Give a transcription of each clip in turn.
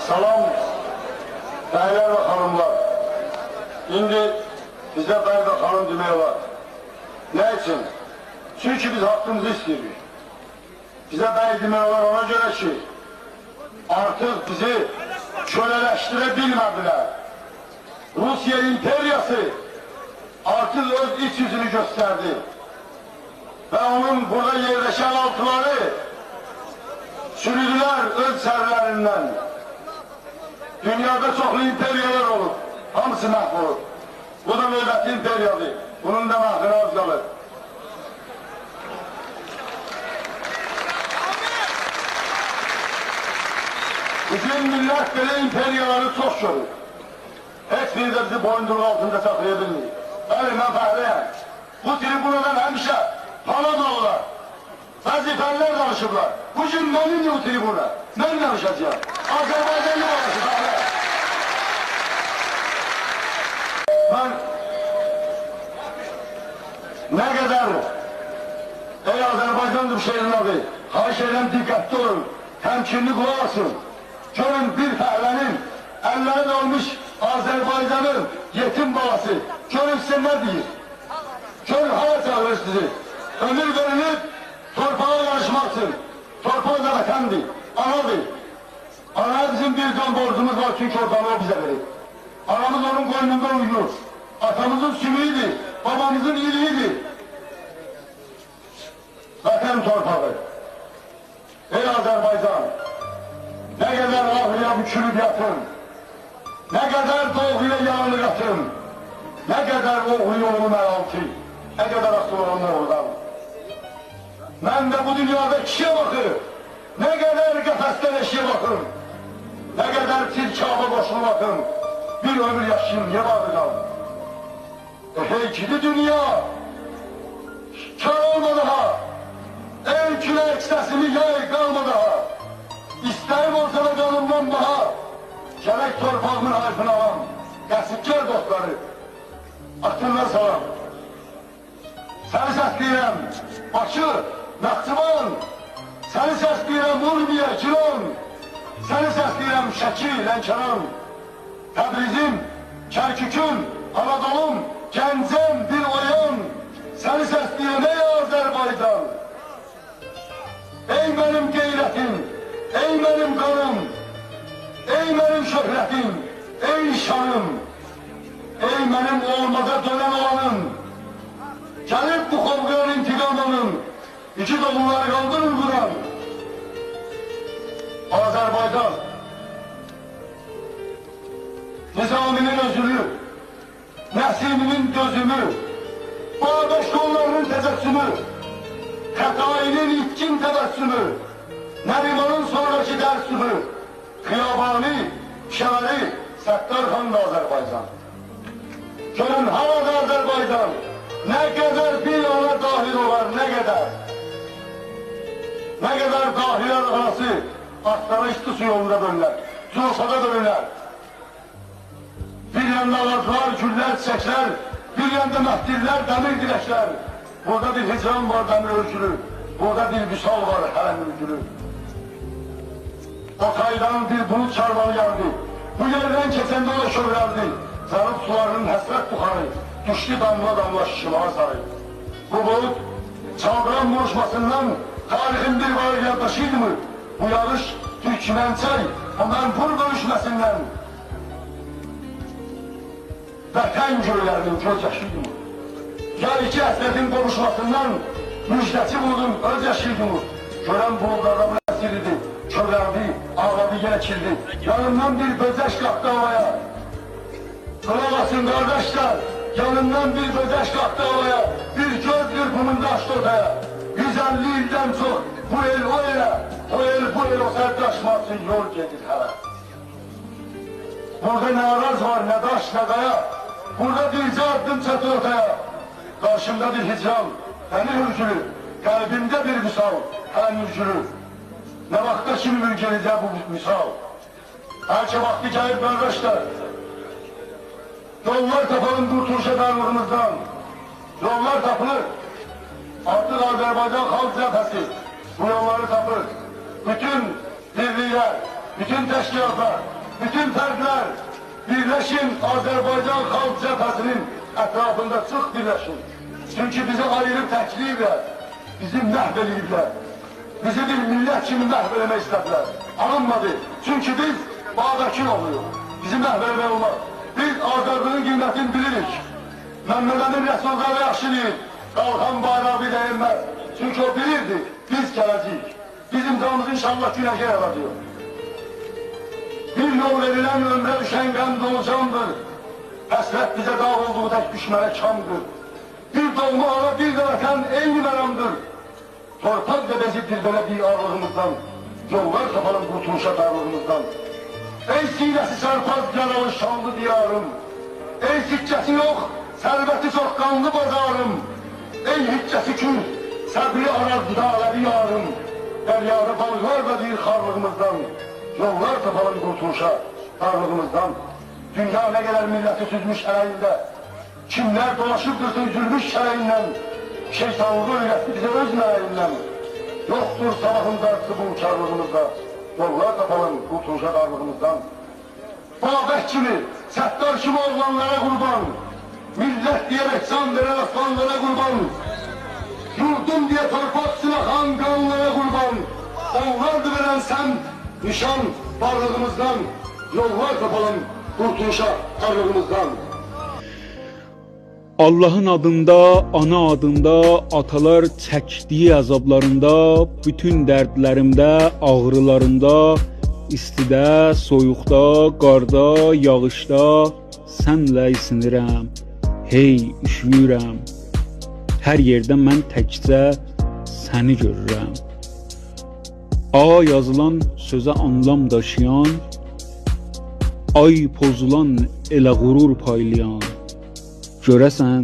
Salam, bəylər və xanımlar. İndi bizə bəy və xanım demək olar. Nə üçün? Çünki biz haqqımızı istəyirik. Bizə bəy demək olar ona görə ki, artıq bizi kölələşdirə bilmədilər. Rusiya imperiyası artıq öz iç yüzünü göstərdi. Və onun burada yerləşən altıları sürüdülər öz sərlərindən. Dünyada çoxlu imperiyalar olub, hamısı məhv olub. Bu da növbəti imperiyadır, bunun da məhvinə az qalır. Bugün millət belə imperiyaları çox görür. Heç biri də bizi boyunduruq altında saxlaya bilmir. Bəli, mən fəhləyəm. Bu tribunadan həmişə Panamalılar, vəzifəlilər danışıblar. Bugün mənimdir bu tribuna. Mən danışacağım. Azərbaycanlı balası fəhlə. Mən nə qədər ey Azərbaycandır şehrin adı, xahiş edirəm diqqətli olun, təmkinli qulaq asın. Görün bir fəhlənin əlləri dolmuş Azərbaycanın yetim balası. Görün sizə nə deyir? Görün hara çağırır sizi? Ömür verilip torpağa karışmak üçün. Torpaq da vətəndir, anadır. Anaya bizim bir can borcumuz var çünki ortalığı o bize verir. Anamız onun koynunda uyuyor. Atamızın sümüğüydü, babamızın iyiliğiydi. Vətən torpağı. Ey Azərbaycan, ne kadar ağrıya bükülüp yatın, ne kadar doğruya yağını atın, ne kadar oğlu yolun əlaltı, ne kadar asıl olun oradan. Mən də bu dünyada kişiye bakır, ne kadar qəfəsdən eşiğe bakın, ne kadar tilkaba qoşulu bakın, bir ömür yaşayayım, niye bağıracağım? Hey gidi dünya, kar olma daha, ey külək səsimi yay qalma daha, İstəyim olsa da canımdan daha, gərək torpağımın harfını alam, qəsidkar dostları, atınlar salam. Səni səsləyirəm, Bakı, Naxçıvan, səni səsləyirəm, Urmiya, Gilan, səni səsləyirəm, Şəki, Lənkəran, Təbrizim, Kərküküm, Anadolum, Gəncəm, bir oyan, səni səsləyirəm, ey Azərbaycan! Ey mənim qeyrətim, ey mənim qanım, ey mənim şöhrətim, ey şanım, ey mənim olmaza dönən olanım, gəlib bu kovgayan intiqam alın, iki dolunları kaldırın buradan. Azərbaycan, Nizaminin özünü, Nəsiminin dözümü, Bağdaş kollarının tecessümü, Xətainin itkin təbəssümü, Nərimanın sonraki dərsümü, Xiyabani, Şəvəli, Səttar xan da Azərbaycan. Görün harada Azərbaycan, ne kadar bir ona dahil olar, ne kadar. Ne kadar dahiler arası, atlara içti su yolunda dönürler, Cursa'da dönürler. Bir yanda alazlar, güller, çiçekler, bir yanda mehdirler, demir direkler. Burada bir hicran var, demir örgülü. Burada bir vüsal var, hələm ürgülü. O kaydan bir bulut çarvanı geldi. Bu yerden keçende o da şövreldi. Zarıp sularının həsrət buxarı, düşdü damla damla şimala sarı. Bu bulut çaldıran vuruşmasından tarihin bir var yaddaşıydı mı? Bu yarış Türkmençay, o menfur bölüşmesinden vətən göylərinin göz yaşıydı mı? Ya iki həsrətin qovuşmasından müjdəçi buludun öz yaşıydı mı? Görən buludlarda bu əsir idi, kövrəldi, ağladı, yenə kildi. Yanından bir böcək qalxdı havaya. Qulaq asın qardaşlar, yanından bir böcək qalxdı havaya, bir göz qırpımında açdı ortaya. 150 ildən çox bu el o elə, o el bu el o sərdaşmasın yol gedir hələ. Burada ne araz var, ne daş, ne kaya, burada bircə addım çatır ortaya. Karşımda bir hicran, dəmir hürgülü, qəlbimdə bir vüsal, hələm mürgülü. Ne vaxta kimi mürgələcək bu vüsal? Bəlkə vaxtı gəlib qardaşlar, yollar tapalım qurtuluşa darlığımızdan. Yollar tapılır. Artıq Azərbaycan Xalq Cəbhəsi bu yolları tapır. Bütün birliklər, bütün təşkilatlar, Bütün fərdlər birləşin Azərbaycan Xalq Cəbhəsinin ətrafında sıx birləşin. Çünki bizi ayırıb təkliyiblər, bizi məhv eləyiblər. Bizi bir millət kimi məhv eləmək istədilər. Alınmadı. Çünki biz Babəkin oluyuq. Bizi məhv eləmək olmaz. Biz Azərbaycanın qiymətini bilirik. Məmməd Əmin Rəsulzadə yaxşı deyir. Qalxan bayrağı bir dəyinməz. Çünki o bilirdi, biz gələcəyik. Bizim canımızı inşallah günəşə yaradıyor. Bir yol verilən ömrə düşən qəm dolu candır. Həsrət bizə dağ olduğu tək düşmənə kamdır. Bir doğma ana, bir də vətən eyni məramdır. Torpaq da bezibdir belə bir arlığımızdan. Yollar tapalım qurtuluşa darlığımızdan. Ey sinəsi çarpaz yaralı şanlı diyarım. Ey sikkəsi yox, sərvəti çox qanlı bazarım. Ey hiccəsi kür, səbri araz daləvi yarım. Dəryada balıqlar da deyir xarlığımızdan. Yollar tapalım qurtuluşa darlığımızdan. Dünya nə qədər milləti süzmüş ələyində. Kimlər dolaşıbdırsa üzülmüş şərəyindən. Şeytanlığı öyrətdi bizə öz mələyindən. Yoxdur sabahın dartısı bu uçarlığımızda. Yollar tapalım qurtuluşa darlığımızdan. Babək kimi, Səttar kimi oğlanlara qurban. Millət diyərək can verən aslanlara qurban. Yurdum diye torpaq sınaxan qanlara qurban. Onlardı verən sən nişan varlığımızdan. Yollar tapalım qurtuluşa darlığımızdan. Allahın adında, ana adında, atalar çəkdiyi əzablarında, bütün dərdlərimdə, ağrılarımda, istidə, soyuqda, qarda, yağışda sənlə isinirəm, hey üşüyürəm. Hər yerdə mən təkcə səni görürəm. A yazılan sözə anlam daşıyan, ay pozulan elə qürur paylayan. Görəsən,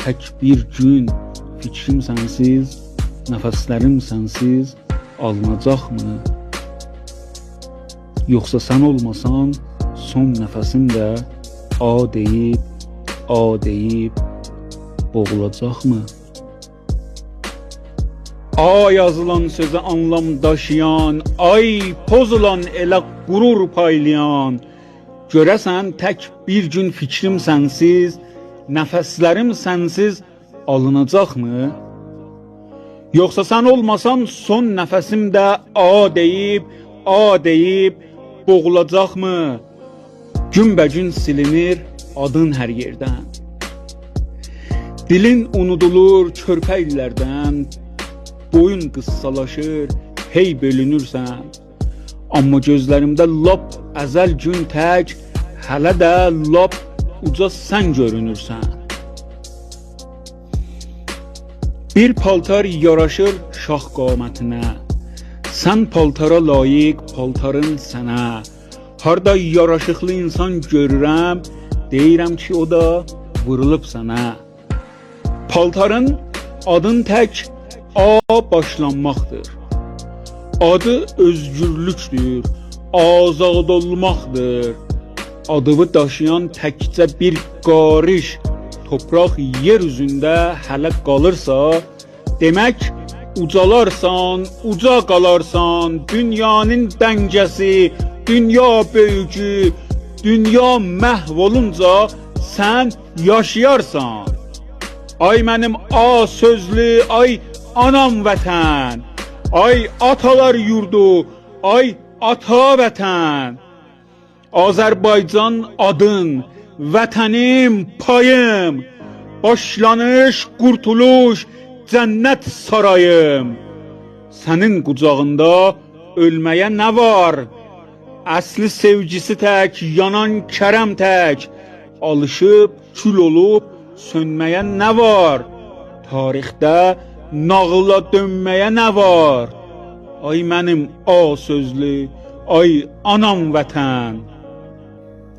tək bir gün fikrim sənsiz, nəfəslərim sənsiz alınacaqmı? Yoxsa sən olmasan, son nəfəsim də A deyib, A deyib boğulacaqmı? A yazılan sözə anlam daşıyan, ay pozulan elə qürur paylayan. Görəsən, tək bir gün fikrim sənsiz, nəfəslərim sənsiz alınacaqmı? Yoxsa sən olmasan son nəfəsim də A deyib, A deyib boğulacaqmı? Günbəgün silinir adın hər yerdən. Dilin unudulur körpə illərdən, boyun qıssalaşır, hey bölünürsən. Amma gözlərimdə lap əzəl gün tək, hələ də lap uca sən görünürsən. Bir paltar yaraşır şah qamətinə, sən paltara layiq, paltarın sənə. Harda yaraşıqlı insan görürəm, deyirəm ki, o da vurulub sənə. Paltarın adın tək A başlanmaqdır. Adı özgürlükdür, azad olmaqdır. Adını daşıyan təkcə bir qarış torpaq yer üzündə hələ qalırsa, demək ucalarsan, uca qalarsan, dünyanın dəngəsi, dünya böyücü, dünya məhv olunca sən yaşayarsan. Ay mənim A sözlü, ay anam vətən, ay atalar yurdu, ay ata vətən. Azərbaycan adın, vətənim, payım, başlanış, qurtuluş, cənnət sarayım. Sənin qucağında ölməyə nə var? Əsli sevgisi tək, yanan kərəm tək, alışıb, kül olub, sönməyə nə var? Tarixdə nağıla dönməyə nə var? Ay mənim A sözlü, ay anam vətən.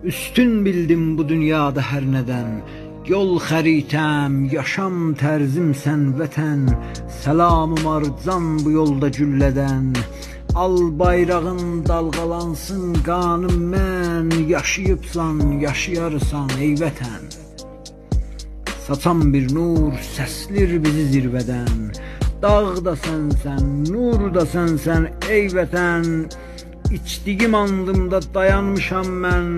Üstün bildim bu dünyada hər nədən. Yol xəritəm, yaşam tərzim sən vətən. Səlamım arcan bu yolda güllədən. Al bayrağın dalğalansın qanım mən. Yaşayıbsan, yaşayarsan ey vətən. Saçan bir nur səslir bizi zirvədən. Dağ da sənsən, nur da sənsən ey vətən. İçdiyim andımda dayanmışam mən.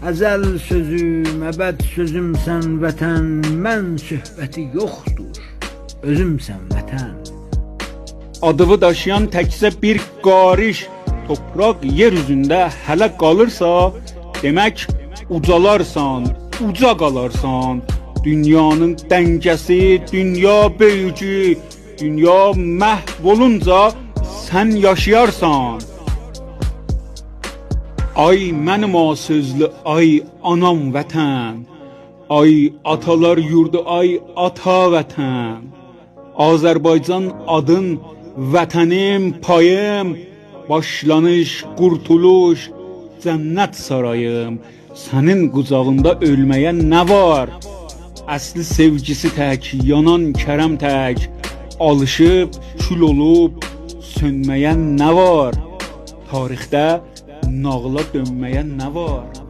Əzəl sözüm, əbəd sözümsən vətən, mən söhbəti yoxdur, özümsən vətən. Adını daşıyan təkcə bir qarış torpaq yer üzündə hələ qalırsa, demək ucalarsan, uca qalarsan. Dünyanın dəngəsi, dünya böyücü, dünya məhv olunca sən yaşayarsan. Ay mənim o sözlü, ay anam vətən, ay atalar yurdu, ay ata vətən. Azərbaycan adın vətənim, payım, başlanış, qurtuluş, cənnət sarayım. Sənin qucağında ölməyə nə var? Əsli sevgisi tək, yanan kərəm tək, alışıb, kül olub, sönməyə nə var? Tarixdə nağla dönməyə nə var?